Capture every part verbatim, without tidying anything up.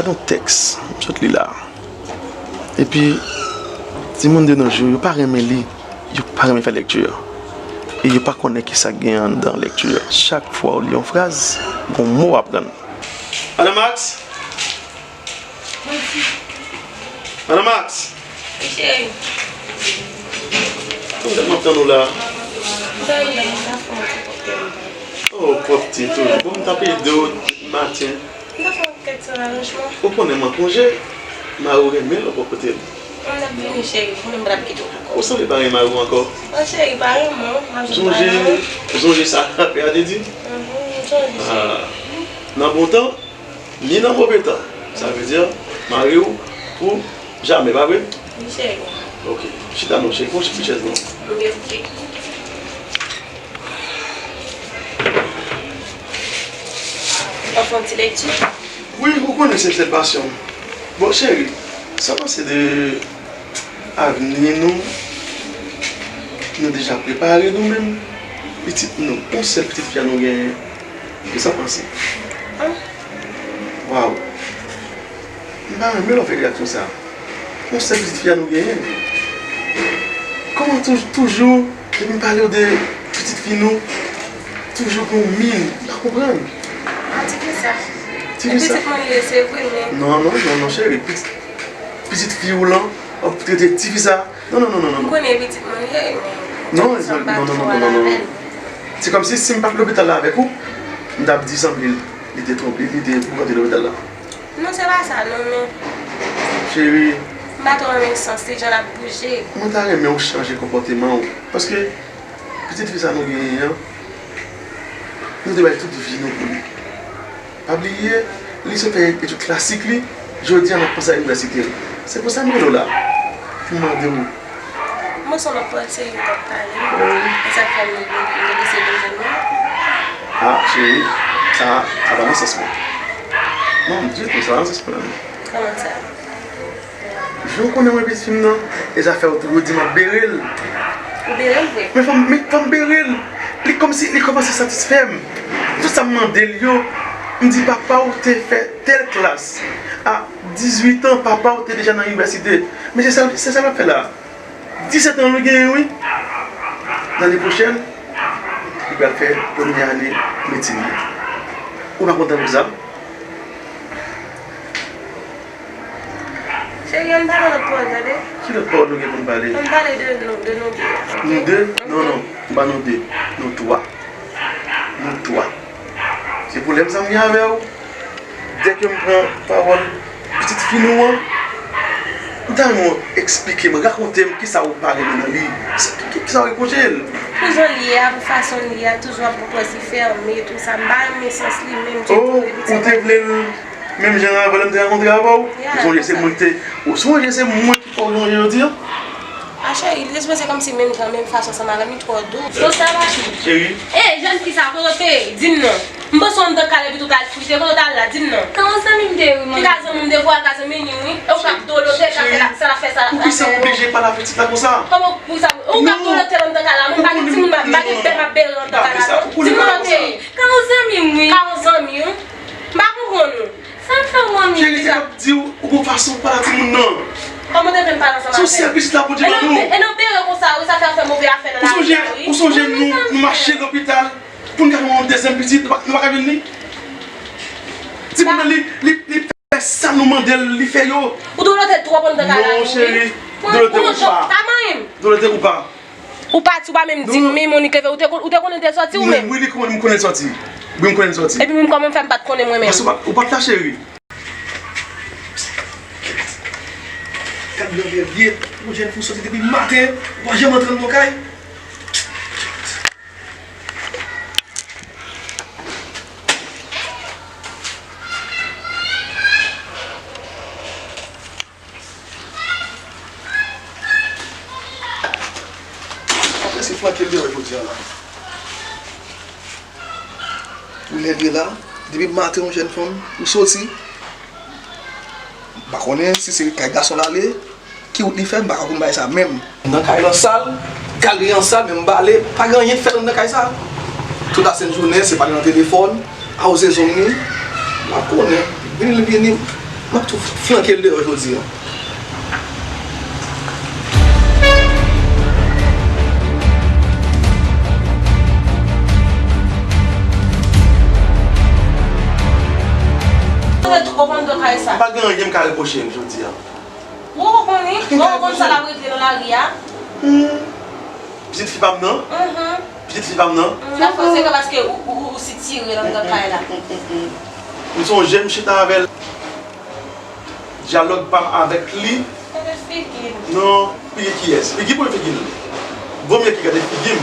Yon tèks, m sot li la. Epi, timoun de nos jours, yo pa renmen li, yo pa renmen fè lekti. E yo pa konnen ki sa k gen anndan lekti. Chak fwa w li yon fraz, gon mo w aprann. Madan Max! Madan Max! Wi, cheri. Kòman w ap tann ou la? M ta rive, m ta fè yon ti pwòpte. Oh, pwòpte tou. Bon, m t ap ede w depi maten. M ta fè yon kèk ti aranjman. Ou konnen m an konje, mari w renmen lè w pran kote l. M t ap vini, cheri, pou mwen m t ap kite w ankò. Ou sanble pa renmen mari w ankò. Oh, cheri, pa renmen w, m ap vin pale avè w. Sonje, sonje sa pè a te di? Mhm, m sonje, cheri. Ah, nan bon tan, ni nan move tan. Sa vle di, mari w pou jamè, pa vre? Wi, cheri. Ok. Chita non, cheri. Pran ti chèz non. Wi, ok. W ap fè yon ti lekti? Wi, ou konnen se sèl pasyon m. Bon, cheri, sa w panse de avni nou? Nou deja prepare nou menm? Pitit nou, yon sèl pitit fi a nou genyen. Kisa w panse? Waw. M pa renmen lè w fè reyaksyon sa. Yon sèl pitit fi a nou genyen. Kòman tou-, toujou, depi m pale w de pitit fi nou, toujou gen yon min, m pa konprann. A, ti fi sa. Ti fi sa. E pitit mwen li ye, se vre, men. Non, non, non, non, cheri. Pitit, pitit fi w lan, w ap trete ti fi sa. Non, non, non, non, non. M konnen pitit mwen li ye, men. Non, non, non, non, non, non, non. Se kòmsi si m pa t lopital la avèk ou, m t ap di sanble li te twonpe, li te boukante lopital la. Non, se pa sa non, men. Cheri. M pa twò renmen sans li, jan l ap bouje. Mwen ta renmen w chanje konpòteman w. Paske pitit fi sa nou genyen an, nou te bay tout vi nou pou li. Pa bliye, li sot fè etid klasik li, jodi a l ap panse a inivèsite l. Se pou sa m rele w la, pou m mande w. Mwen se yon lòt pwòl serye w t ap pale. Wi. E sa k fè m, m, m te deside jwenn ou. Ah, cheri, sa, sa pa nan sans mwen. Non, ditou, sa pa nan sans mwen. Kòman sa? Jan w konnen mwen pitit fi m nan, e zafè w toujou di m ap bere l. Ou bere l vre? Men fò m, men fò m bere l. Li kòmsi, li kòmanse satisfè m. Tout sa m mande l yo, m di papa w te fè tèl klas. A dizuit an, papa w te deja nan inivèsite. Men se sa, se sa l ap fè la. Disèt an li genyen wi. Lane pwochèn, li pral fè premye ane medsin li. Ou pa kontan pou sa? Cheri, ann pale lòt pawòl, tande? Ki lòt pawòl nou gen pou n pale? Ann pale de nou, de nou de. Nou de? Non, non, m pa nou de. Nou twa. Nou twa. Se pwoblèm sa m gen avè w. Dèke m pran pawòl pitit fi nou an, m ta renmen w eksplike m, rakonte m kisa w pa renmen nan li. Ki, ki, kisa w repwoche l? Pou jan l ye a, pou fason l ye a, toujou ap pran pòz li fèmen, tou sa. M pa renmen sans li menm ditou. Oh, ou te vle l menm jan avè lè m te rankontre avè w? Ou sonje se mwen ki te, ou sonje se mwen ki fè w sonje jodi a? A cheri, li te sipoze kòmsi menm jan, menm fason ansanm avè m, li twò dous. Bon, sa va, cheri? Cheri. Ey, jèn fi sa, kote w te ye? Di m non. M panse w anndan kay la epi tou w t al frite, kote w t al la? Di m non. Kan yon zanmi m te ye wi, manmi. Ki ka zanmi m te ye, ou al ka zanmi li wi. E ou k ap dolote, ka fè la, sa l ap fè, sa l ap fè. Poukisa w oblije pale avèk pitit la konsa? Kòman poukisa? Ou k ap dolote l anndan kay la? Mwen pa gen timoun, m pa gen bèl m ap bere anndan kay la non. Di m kote w te ye. Kan yon zanmi m wi. Kan yon zanmi w? M pa konprann ou. Sa m fè w manmi? Cheri, se k ap di w, ou gon fason w pale a timoun nan. Kòman w te vin pale ansanm avè l? Se yon sèl pitit la Bondye ban nou. E nan bere konsa wi, sa fè w fè move afè nan lari a wi. Ou sonje nou, nou mache lopital pou n ka gen yon dezyèm pitit, nou pa, nou pa ka jwenn li? Timoun nan li, li, li fè sa nou mande l, li fè yo. Ou dolote twòp anndan kay la wi. Non cheri, dolote ou pa. Dolote ou pa. Ou pati, ou pa menm di m, men Monique leve, ou te kon-, ou te konnen l te sòti ou menm? Wi, li konnen, m konnen l sòti. Wi, m konnen l sòti. Epi menm kòman m fè m pa t konnen mwen menm? Paske ou pa t, ou pa t la, cheri. Gad nan lè l ye, yon jèn fi sòti depi maten, ou pa janm antre nan kay. Prèske flanke l deyò jodi a la. Pou lè l ye la, depi maten yon jèn fanm, ou soti. M pa konnen si se kay gason l ale, ki wout li fè, m pa ka konn bagay sa menm. Nan kay lan sal, galeri an sal, men m ba ale, pa gen anyen k fèt anndan kay sa. Tout lasent jounen, se pale nan telefòn, a w zezonm li, m pa konnen, vini li vini. M ap tou flanke l deyò jodi a. Ou twòp anndan kay sa. Pa gen anyen m ka repwoche l jodi a. Ou konprann wi? Ou konprann sa l ap regle nan lari a? Hmm. Pitit fi pa m nan? Mhm. Pitit fi pa m nan? Mm, la fòs se ke paske ou, ou, ou, ou sitire l anndan kay la. M sonje m chita avè l. Dyalòg pa m avèk li. Gade figi l. Non, figi kiyès? Figi pou l figi l. Vo mye ki gade figi m,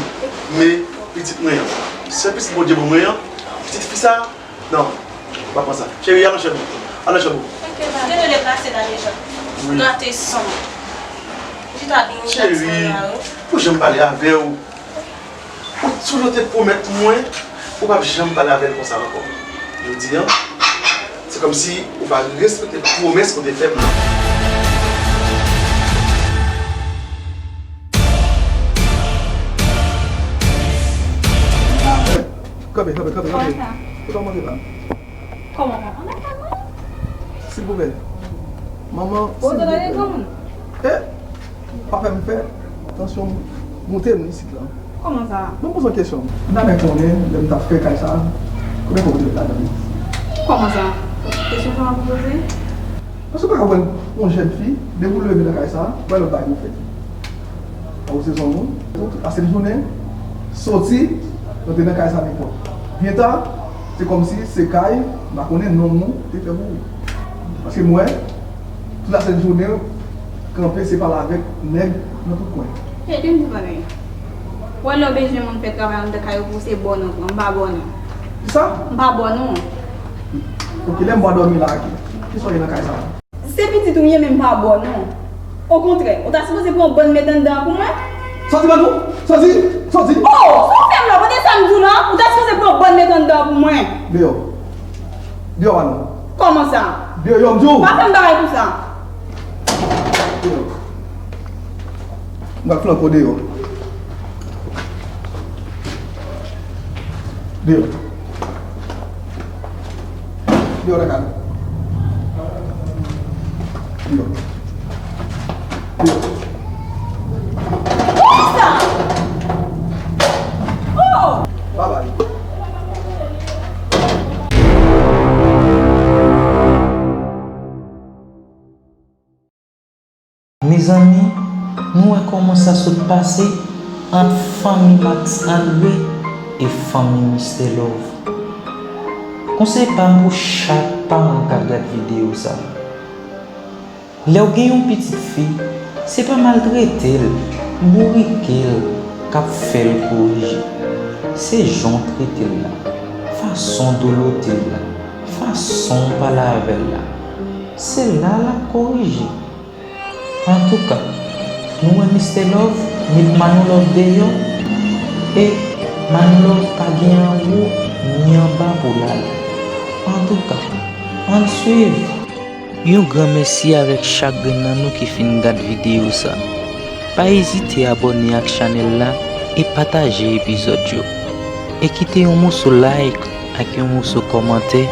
men pitit mwen an. Sèl pitit Bondye ban mwen an, pitit fi sa, non, ou pa pran sa. Cheri, al nan chanm ou. Al nan chanm ou. Ok, ba. Te vle plase la deja. Wi. Gate san. Chita byen gate san la, wi. Cheri, pou jan m pale avè w, ou toujou te pwomèt mwen ou p ap janm pale avè l konsa ankò. Jodi a, se kòmsi ou pa respekte pwomès ou te fè m nan. Kanpe, kanpe, kanpe, kanpe. Kòman sa? Ou pa mande la? Kòman, manman? Silvouplè. Manman, silvouplè. Ou te gade granmoun? Eh! Pa fè m fè tansyon moute m isit la. Kòman sa? Ban m poze yon kesyon. M ta renmen konnen, lè m t ap fè kay sa, konbyen fwa ou te met ladan li? Kòman sa? Kesyon sa w ap poze? Paske w pa ka wè yon jèn fi, depi w leve nan kay sa, w wè lòt bagay pou fè. Ou se zanmi w, tout ase jounen, soti, rantre nan kay sa nenpòt. Byen ta, se kòmsi se kay, m pa konnen non w te fè pou ou. Paske m wè, tout ase jounen, kanpe se pale avèk nèg nan tout kwen. Tande m di w bagay. Ou wè lè w bezwen moun fè travay anndan kay ou pou w se bò non, m pa bò non. Kisa? M pa bò non. Ok, lè m bò dòmi la, ki, kisa w ye nan kay sa? Se pitit ou m ye, men m pa bò non. Okontrè, ou ta sipoze pran yon bann met anndan an pou mwen. Sòti ban nou! Sòti! Sòti! Oh! Sa w fè m la? Kote sa m di w la? Ou ta sipoze pran yon bann met anndan an pou mwen. Deyò. Deyò a non. Kòman sa? Deyò, m di w. Pa fè m bagay konsa. Deyò. M ap flanke w deyò. Deyò. Deyò nan kay la. Deyò. Deyò. Kòman sa? Oh! Babay. Mezanmi, nou wè kòman sa sot pase ant fanmi Max André e fanmi Mister Love. Konsèy pa m pou chak paran k ap gad videyo sa. Lè w gen yon pitit fi, se pa maltrete l, bourike l k ap fè l korije. Se jan w trete l la, fason w dolote l la, fason w pale avè l la. Se la l ap korije. Antouka, nou wè Mister Love met Manoulove deyò, e Manoulove pa gen anwo ni anba pou l ale. Antouka, ann swiv. Yon gran mèsi avèk chak grenn nan nou ki fin gad videyo sa. Pa ezite abòne ak chanèl la e pataje epizòd yo. E kite yon moso like ak yon moso kòmantè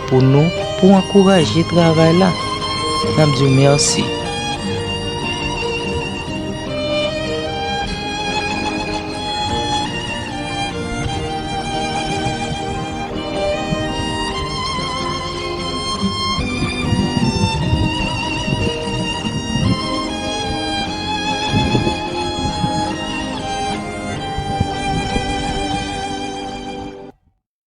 pou nou, pou ankouraje travay la. N ap di w mèsi.